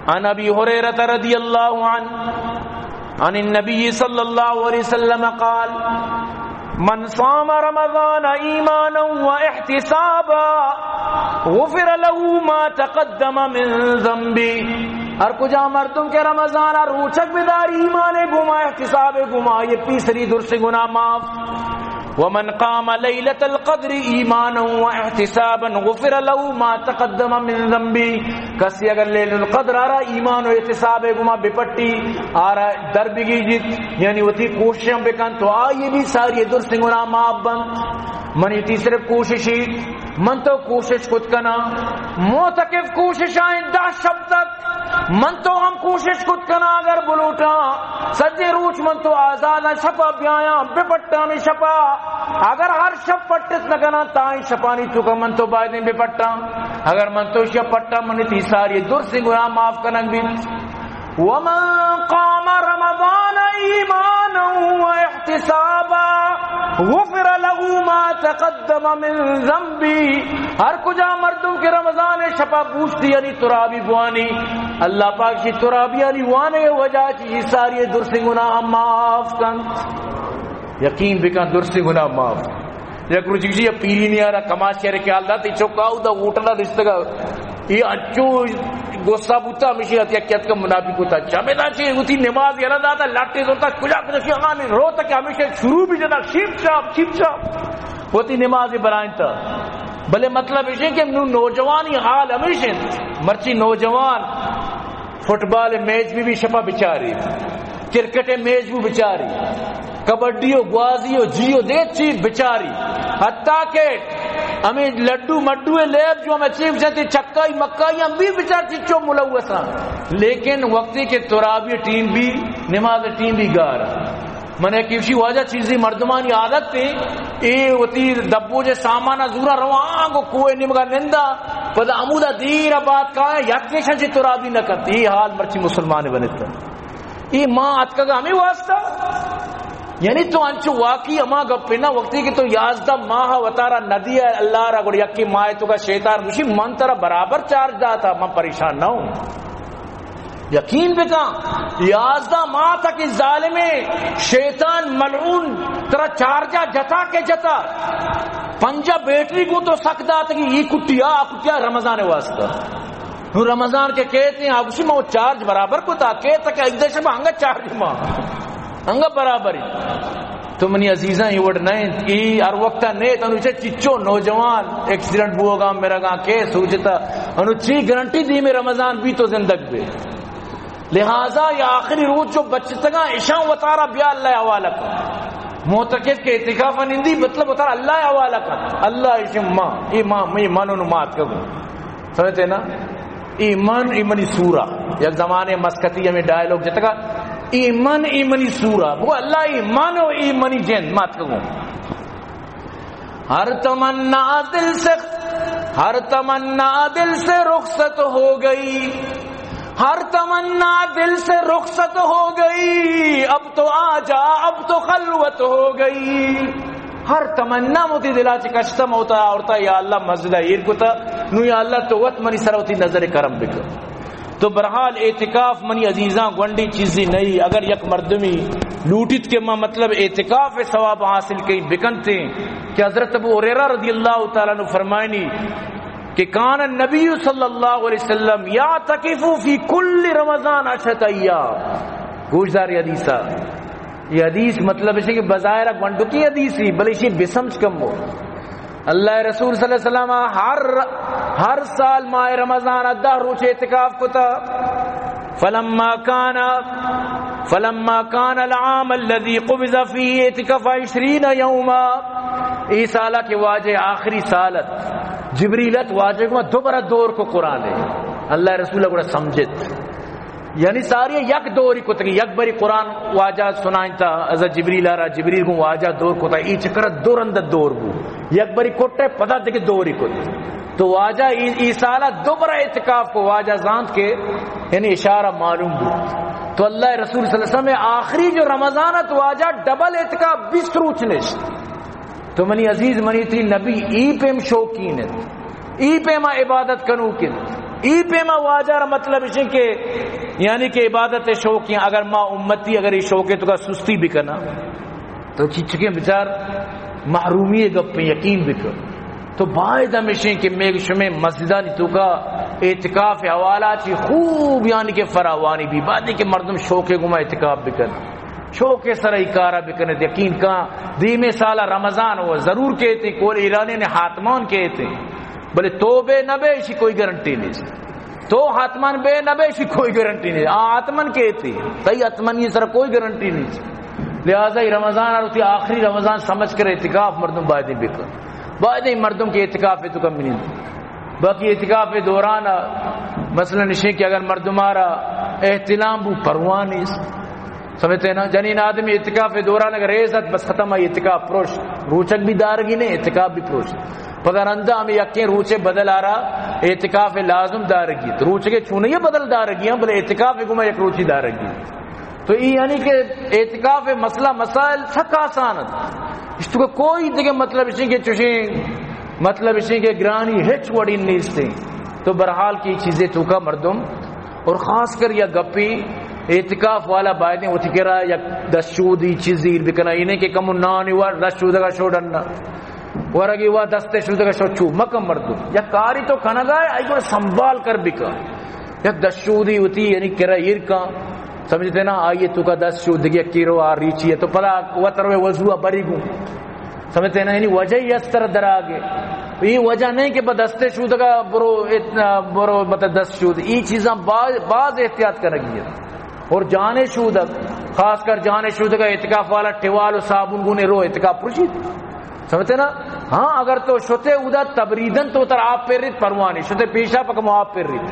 عن ابی ہریرہ رضی اللہ عنہ عن النبی صلی اللہ علیہ وسلم قال، من صام رمضان ایمانا و احتسابا غفر له ما تقدم من ذنبه۔ ہر کجا مردم کہ رمضان روچک بداری ایمان گما، احتساب گما، یہ پیسری درس گناہ معاف۔ ومن قام لیلۃ القدر ایمانا و احتسابا غفر له ما تقدم من ذنبه۔ کسی اگر لیلۃ القدر آرا ایمان و احتساب گما بپٹی، آرا در بگیجیت، یعنی وتی کوششاں بکن، تو آئی بھی ساری درس گناہ معاف بنت۔ منی تی صرف کوششی، من تو کوشش کت کنا، معتکف کوشش آئیں دہ شب تک، من تو ہم کوشش کت کنا، اگر بلوٹاں سجے روچ من تو آزاداں، شپا بیایاں بپٹاں، ہمیں شپا اگر ہر شپ پٹت نہ کناں، تائیں شپانی تو کا من تو بایدیں بپٹاں۔ اگر من تو شپ پٹاں، منی تی ساری درس گناہ معاف کنگ بیت۔ ومن قام رمضان ایمانا و احتسابا غفر له ما تقدم من ذنبه۔ ہر کجا مردم کہ رمضان شپا بوشتی، یعنی ترابی بوانی، اللہ پاک شی ترابیانی وانے وجہ چی ساری درس گناہ معاف کن۔ یقین بکن درس گناہ معاف۔ یک روچ گشی پیری نیارا کماش کرے کہ حال دات، چوکا او دا ہوٹل نشتگا۔ یہ اچو غصہ بوتا، ہمیشہ اتیا کیا تک منافق ہوتا۔ چمیدا چی ہوتی نماز یلا داتا، لٹے زورتا، کجا کجا شی آنے روتا کہ ہمیشہ شروع بھی جنا شیپ شاپ، شیپ شاپ۔ ہوتی نماز برائیں تا۔ بلے مطلب ایشے کہ نو نوجوانی حال ہمیشہ انت۔ مرچی نوجوان فٹبال میچ بھی، بھی شپا بچاری، کرکٹ میچ بھی بچاری، کبڈی و گوازی و جی و دے چی بچاری، حتیٰ کہ ہمیں لڈو مڈو لیب جو ہمیں چیف جاتی چکائی مکائی ہم بھی بچار چچو ملوثاں۔ لیکن وقتی کہ ترابی ٹیم بھی، نماز ٹیم بھی گار۔ من ایک ایشی واجہ چیزی مردمانی عادت تھی، اے وتی دبوجے سامان زورا رواں گو کوئے نیمگا نندا، پدا عمودا دیر بعد کا یک نشان چی ترابی نہ کرتی۔ یہ حال مرچی مسلمان بنت۔ ای ماہ اتکگ ہمیں واسطہ؟ یعنی تو انچو واقعی ہما گپ نہ، وقتی کہ تو یازدہ ماہ وتارا ندی ہے اللہ را، گڑ یکی ماہ تو کا شیطان گوشی، من ترا برابر چارج داتا، من پریشان نہ ہوں۔ یقین بکن، یازدہ ماہ تک اس ظالم شیطان ملعون ترا چارجا جتا کے جتا، پنجا بیٹری کو تو سک داتگی، ای کٹیا، آ کٹیا رمضان واسطہ۔ نو رمضان کے کہتے ہیں، آ گوشی ما چارج برابر کو تا، کہتا کہ اگدے شما ہنگا چارج ما، ہنگا برابر ہی۔ تو منی عزیزاں، یہ وڑ نہیں، یہ ہر وقت نہیں، تنو چے چچو نوجوان ایکسیڈنٹ بوگا مرگا کے سوچتا، انو چی گارنٹی دی میں رمضان بھی تو زندگ بے۔ لہذا یہ آخری روز جو بچتگا، اشان وتارا بیا اللہ حوالہ کن۔ معتکف کے اعتکاف نندی، مطلب وتارا اللہ حوالہ کن۔ اللہ اشم ما، اے ما، اے من و مات کگو۔ سمجھتے نا؟ ایمان ایمنی سورا۔ یک زمانے مسکتی ہمیں ڈائلوگ جتگا، ایمان ایمنی سورا۔ بگو اللہ ایمان و ایمنی جند مات کگو۔ ہر تمنا دل سے، ہر تمنا دل سے رخصت ہو گئی، ہر تمنا دل سے رخصت ہو گئی، اب تو آ جا، اب تو خلوت ہو گئی۔ ہر تمنا وتی دلا چہ کشتہ، من وتا آورتہ، یا اللہ، مسجدا ایر کتہ، نوں یا اللہ، تو وت منی سرا وتی نظر کرم بکن۔ تو بہرحال اعتکاف منی عزیزاں گونڈیں چیزے نہ ایں۔ اگر یک مردمے لوٹیت کہ ما مطلب اعتکاف ءِ ثواب حاصل کئیں بکنتیں، کہ حضرت ابو ہریرہ رضی اللہ تعالی عنہ فرمائنی کہ کان النبی صلی اللہ علیہ وسلم یعتکف فی کل رمضان عشرۃ ایام۔ گوشدار اے حدیثا۔ اے حدیث مطلب اش کہ بظاہر گونڈکیں حدیثے، بلے اشی بسمجھ کمو۔ اللہ رسول صلی اللہ علیہ وسلم ہر، ہر سال ماہ رمضان ءَ دہ روچ اعتکاف کتہ۔ فلما کان، فلما کان العام الذی قبض فیہ اعتکف عشرین یوما۔ اے سالا کہ واجہ آخری سال ات، جبریل ات، واجہ گما دوبارہ دور کو قرآن ءَ۔ اللہ رسول گڑا سمجھت۔ یعنی ساری یک دوری کتگی، یک بری قرآن واجہ سنائینتا، حضرت جبریل ءَ را، جبریل گوں واجہ دور کتا، اے چکر دو رند دور بو، یک بری کٹے پدا دگہ دوری کت۔ تو واجہ اے، اے سالا دوبارہ اعتکاف کو، واجہ زانت کہ یعنی اشارہ معلوم بو۔ تو اللہ رسول صلی اللہ علیہ وسلم آخری جو رمضان ات، واجہ ڈبل اعتکاف بیست روچ نشت۔ تو منی عزیز، منی تئی نبی اے پیم شوقین انت، اے پیما عبادت کنوک انت، اے پیما واجہ را مطلب اش انت کہ یعنی کہ عبادت شوقین۔ اگر ما امتی اگر اے شوق ءِ توکا سستی بکناں تو چچکیں بچار محرومی گپیں، یقین بکن۔ تو باید ہمیش انت کہ مئے شمئے مسجدانی توکا اعتکاف ءِ حوالہ چی خوب یعنی کہ فراوانی بی، باید کہ مردم شوق ءِ گما اعتکاف بکن۔ شوق ءِ سرا اے کارا بکنت، یقین کن دیمی سالا رمضان و ضرور کیت، کل ایرانی نے حتمان کیت، بلے تو بے نہ بے اشی کوئی گارنٹی نیست۔ تو حتمان بے نہ بے اشی کوئی گارنٹی نیست۔ آ حتمان کیت، تئی حتمانی سرا کوئی گارنٹی نیست۔ لہذا اے رمضان ءَ وتی آخری رمضان سمجھ کر اعتکاف مردم باید بکن۔ باید اے مردم کہ اعتکاف ءِ توکا منند۔ باقی اعتکاف ءِ دوران مثلاً اش انت کہ اگر مردم ءَ را احتلام بو، پرواہ نیست۔ سمجھتے نا؟ جنین آدمی اعتکاف ءِ دوران اگر ایش ات، بس ختم، آئی اعتکاف پروش۔ روچگ بھی دارگی نے، اعتکاف بھی پروش۔ پدا رندا ہمے یکیں روچے بدل ءَ را اعتکاف ءِ لازم دارگی۔ تو روچگے چونی بدل دارگی ہم، بلے اعتکاف ءِ گما یک روچی دارگی۔ تو اے یعنی کہ اعتکاف ءِ مسئلہ مسائل سک آسان انت۔ اش توکا کوئی دگہ مطلب اش انت کہ چوشیں مطلب اش انت کہ گرانی ہچ وڑی نیست انت۔ تو بہرحال کہ اے چیزے توکا مردم اور خاص کر یک گپے اعتکاف والا باید انت وتی کرا یک دستشودی چیزے ایر بکناں، اے نہ کہ کمو نانی وار دستشودگا شو ڈنا۔ ورگی وا دست شودگا شو چو مکن مردم۔ یک کاری تو کنگا ئے، آئی گڑا سنبھال کر بکن۔ یک دستشودی وتی یعنی کرا ایر کن۔ سمجھتے نا؟ آئی توکا دست شودگی کیرو آ ریچی ہے تو پدا وتر وے وضو بری گوں۔ سمجھتے نا؟ یعنی وجہ ہی اس طرح دراگے۔ یہ وجہ نہیں کہ بس دست شودگا برو اتنا برو مطلب دست شود۔ یہ چیزاں باز، باز احتیاط کنگی ہے۔ اور جان شودگ، خاص کر جان شودگ اعتکاف والا ٹوال و صابن گونے رو اعتکاف پرشیت۔ سمجھتے نا؟ ہاں، اگر تو شتے اودا تبریدن تو تر آپ پر ریت پروانے، شتے پیشا پکم آپ پر ریت۔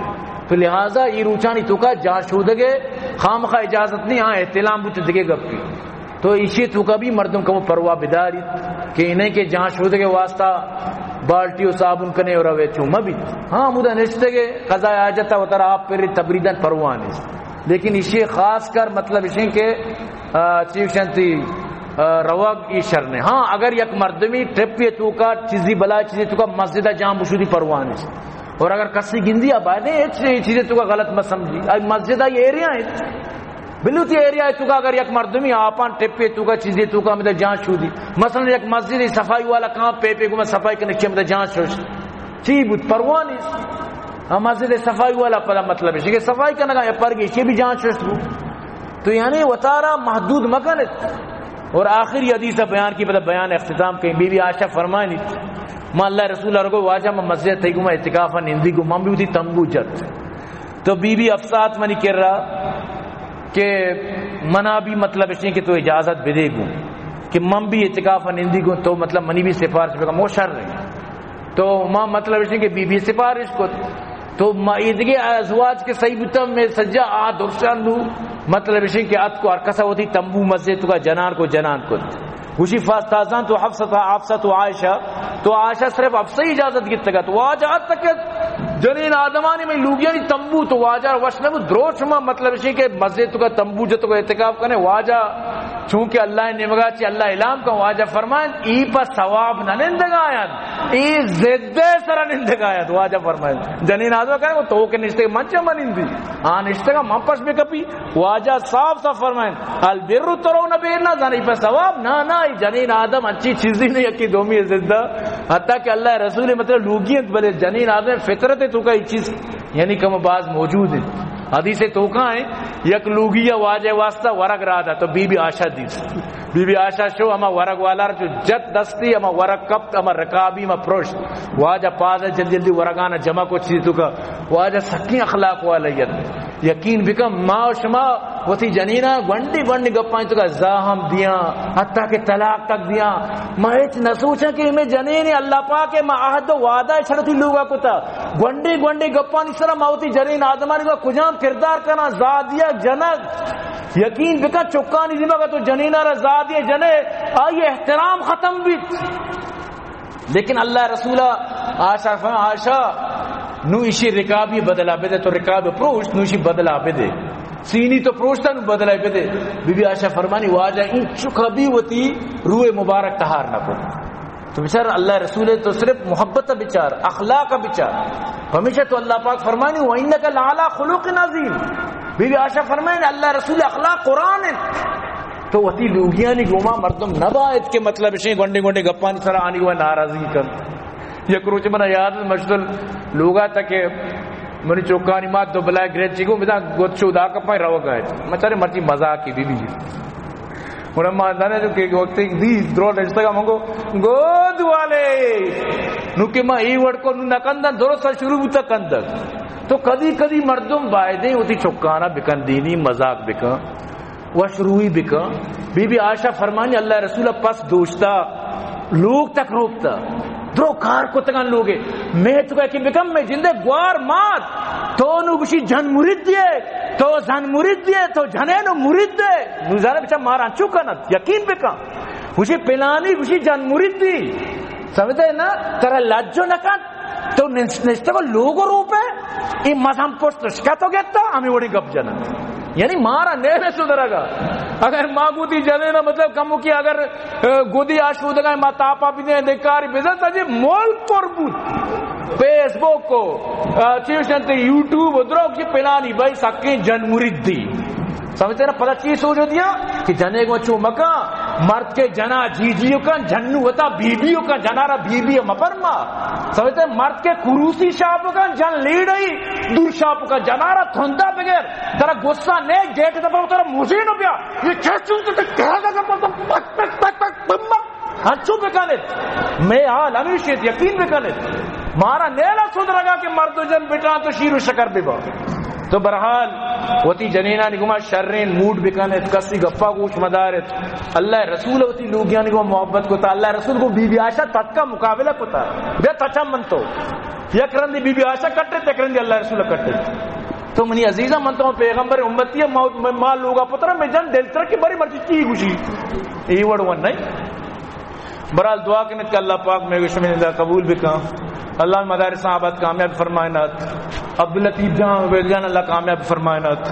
تو لہذا اے روچانی توکا جان شودگے خامخا اجازت نہیں، ہاں احتلام بوت دگے گپی۔ تو ایشی توکا بھی مردم کمو پرواہ بداریت کہ انہیں کہ جان شودگے واسطہ بالٹی و صابن کنے اور روے چو مبیت۔ ہاں، ہمودا نشتگے قضاء حاجت وتر آپ پر ریت تبریدن پروانے۔ لیکن ایشی خاص کر مطلب اشیں کہ، آ، چی گوشنتی، آ، روگ ای شر نے۔ ہاں، اگر یک مردمی ٹپی توکا چیزی بلا چیزی توکا مسجد جان بشودی پروانے۔ اور اگر کسی گندی آ باید ہچ چیزی توکا غلط مت سمجھی۔ آئی مسجد آئی ایریا ہے۔ بلوتی ایریا توکا اگر یک مردمی آپان ٹپی توکا چیزی توکا ہمیں جان شودی۔ مثلاً یک مسجد صفائی والا کام پہ پہ گما صفائی کرنے چی ہمیں جان شوش۔ چی بود پروانے۔ ہاں، مسجد صفائی والا پدا مطلب ہے کہ صفائی کنگا یا پرگی چی بھی جان شوش بود۔ تو یعنی وتارا محدود مکنت۔ اور آخری حدیث بیان کی پدا بیان اختتام کہیں۔ بی بی عائشہ فرمانی، ما اللہ رسول ارگو واجہ ما مسجد تئی گما اعتکافا نندی گو من بھی وتی تمبو جت۔ تو بی بی حفصہ منی کرا کہ منا بھی مطلب اشیں کہ تو اجازت بدے گوں کہ من بھی اعتکافا نندی گوں، تو مطلب منی بھی سفارش بکن، مو شر رہی۔ تو ما مطلب اشیں کہ بی بی سفارش کت۔ تو ما ایدگہ ازواج کہ صحیح بوتاں، مئے سجا آ درشان نو، مطلب اشیں کہ اتکو ہر کسا وتی تمبو مزے تو کا جنان کو جنان کت۔ گوشی فاستاذنت حفصہ، حفصہ تو عائشہ، تو عائشہ صرف حفصہ اجازت گتگا، تو واجہ اتکت جنین آدمانی مئے لوگیانی تمبو، تو واجہ وش نبو، درو شما مطلب اشیں کہ مزے تو کا تمبو جتو کا اعتکاف کنے، واجہ چونکہ اللہ نیمگا چی اللہ اعلان کا، واجہ فرمائیں، ای پہ ثواب نہ نندگا آیان، ای ضد سرا نندگا آیان۔ واجہ فرمائیں، جنین آدم کہنے، وہ تو کہ نشتے من چا من نندی، آ نشتگا من پش بکپی۔ واجہ صاف صاف فرمائیں، البر ترون به النظر، ای پہ ثواب؟ نہ، نہ، ای جنین آدم اچھی چیزی نہیں، یکی دومی ضد۔ حتیٰ کہ اللہ رسول مطلب لوگی انت، بلے جنین آدم فطرت تو کا ای چیز یعنی کم باز موجود ہیں۔ حدیث توکا ہیں، یک لوگی واجہ واسطہ ورگ را دا، تو بی بی عائشہ دیس۔ بی بی عائشہ شو ہما ورگ والا جو جت دستی، ہما ورگ کپت، ہما رکابی ما پروشت۔ واجہ پاز جلدی جلدی ورگانا جمع کو چیز تو کا۔ واجہ سکی اخلاق والا ید۔ یقین بکن، ما و شما وتی جنینا گونڈی گونڈی گپانی تو کا زاہم دیاں، حتیٰ کہ طلاق تک دیاں۔ ما ہچ نہ سوچاں کہ ہمیں جنین اللہ پاک ہے، ما عہد و وعدہ چھڑتی لوگا کتا۔ گونڈی گونڈی گپانی سرا ما وتی جنین آدمانی گو کجام کردار کناں، زادیہ جنگ۔ یقین بکن چکانی دیما تو جنینا را زادیہ جنے، آئی احترام ختم بیت۔ لیکن اللہ رسول عائشہ فرما، عائشہ نو ایشی رکابی بدلا بدے، تو رکاب پروشت، نو ایشی بدلا بدے۔ سینی تو پروشتا، نو بدلا بدے۔ بی بی عائشہ فرمانی، واجہ این چکا بھی وتی روح مبارک تہار نہ کت۔ تو بچار اللہ رسول تو صرف محبت بچار، اخلاق بچار۔ ہمیشہ تو اللہ پاک فرمانی، وَإِنَّكَ لَعَلَىٰ خُلُقٍ عَظِيمٍ۔ بی بی عائشہ فرمائیں، اللہ رسول اخلاق قرآن ہے۔ تو وتی لوگیانی گوما مردم نہ باید کہ مطلب اشیں گونڈے گونڈے گپانی سرا آنی گوما ناراضی کن۔ یک روچ منا یاد مشتل لوگا تک منی چوکانی مات دو بلائے گریچی گو، مداں گد چو دا کپائیں روگا ہے۔ مچارے مرچی مزاقی بی بی۔ گڑا ما زانے جو کہ وقت دی درو نشتگا منگو گود والے۔ نو کہ ما ای وڑ کو نو نکندن، درو سر شروع بوتا کندن۔ تو کدی کدی مردم بایدیں وتی چکانا بکن دینی مزاق بکن، وش روی بکن۔ بی بی عائشہ فرمانی، اللہ رسول پس دوشتا، لوگ تک روکتا۔ درو کار کتگان لوگے۔ میں تو کہ بکن، میں جندے گوار مات۔ تو نو گوشی جن مرید دیے، تو زن مرید دیے، تو جنینو مرید دے۔ نو زانے بچا مارا انچو کنت، یقین بکن۔ گوشی پلانی، گوشی جن مرید دی۔ سمجھتے نا؟ ترا لجو نکن۔ تو نش-، نشتگو لوگو روپے، ای مزن پشت شکتو گتا، ہمیں وڑی گپ جنا۔ یعنی مارا نیلے سدرگا۔ اگر ما گودی جنے نا، مطلب کمو کی اگر، اے، گودی آشودگا ما تاپا بھی دیں، دکاری بزن تا جی ملک پر بود۔ فیس بک کو، اے، چیوشن تے یوٹیوب و دروگ جی پلانی بھائی سکیں جن مرید دی۔ سمجھتے نا؟ پدا چی سوچ دیا کہ جنے گو چو مکان، مرد کے جنا جی جی کن، جنو وتا بی بی کن، جنارا بی بی مپرما۔ سمجھتے؟ مرد کے کروسی شاپ کن، جن لیڑی دور شاپ کن، جنارا تھندا بگر۔ ترا غصہ نے گیٹ دبا، ترا مزین بیا۔ یہ کیسے تو کہا لگا پک پک پک پک پک۔ ہنچو بکنت۔ مئے حال ہمیش انت، یقین بکنت۔ مارا نیلا سدرگا کہ مرد و جن بٹاں تو شیر و شکر ببا۔ تو برحال وتی جنینانی گما شرین موڈ بکنت، کسی گپا گوش مدارت۔ اللہ رسول وتی لوگیانی گما محبت کتا، اللہ رسول کو بی بی عائشہ تتکا مقابلہ کتا۔ بیا تچا من تو۔ یک رندی بی بی عائشہ کٹت، یک رندی اللہ رسول کٹت۔ تو منی عزیزاں، من تو پیغمبر امتی، ما، ما لوگا پترا میں جن دل ترکی بری مرچی چی گوشی۔ ای وڑ ون نہیں۔ برحال دعا کنت کہ اللہ پاک میں شمے ندا قبول بکن۔ اللہ مدارساں آباد کامیاب فرمائنات۔ عبداللطیف جان، عبید جان اللہ کامیاب فرمائنات۔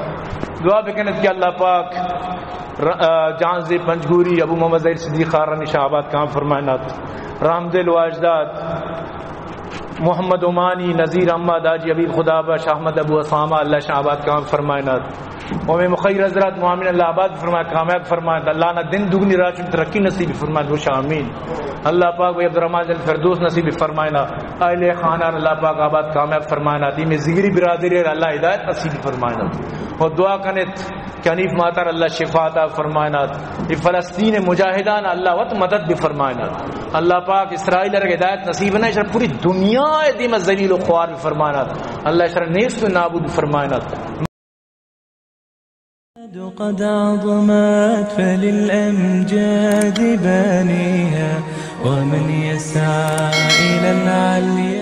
دعا بکنت کہ اللہ پاک ر-، آ، جان زی پنجگوری، ابو محمد ظہیر صدیق خارانی شاہ آباد کام فرمائنات۔ رحمدل واجداد، محمد عمانی، نذیر احمد، حاجی حبیب خدا بخش، احمد ابو اسامہ، اللہ شاہ آباد کام فرمائنات۔ و میں مخیر حضرات معاملین اللہ آباد فرمائے، کامیاب فرمائے، اللہ نا دن دگنی راہ چون ترقی نصیب فرمائے، گوش آمین۔ اللہ پاک بھائی عبدالرحمن جل فردوس نصیب فرمائنا، اہل خانہ اللہ پاک آباد کامیاب فرمائنا، دی میں ذگری برادری اللہ ہدایت نصیب فرمائنا۔ اور دعا کنت کہ حنیف ماتار اللہ شفا عطا فرمائنا، یہ فلسطین مجاہدان اللہ وت مدد بھی فرمائنا۔ اللہ پاک اسرائیل رگ ہدایت نصیب نہ، شر پوری دنیا دی میں ذلیل و خوار بھی فرمائنا۔ اللہ شر نیست و نابود فرمائنا۔ قد عظمت فللأمجاد بانيها، ومن يسعى إلى العلي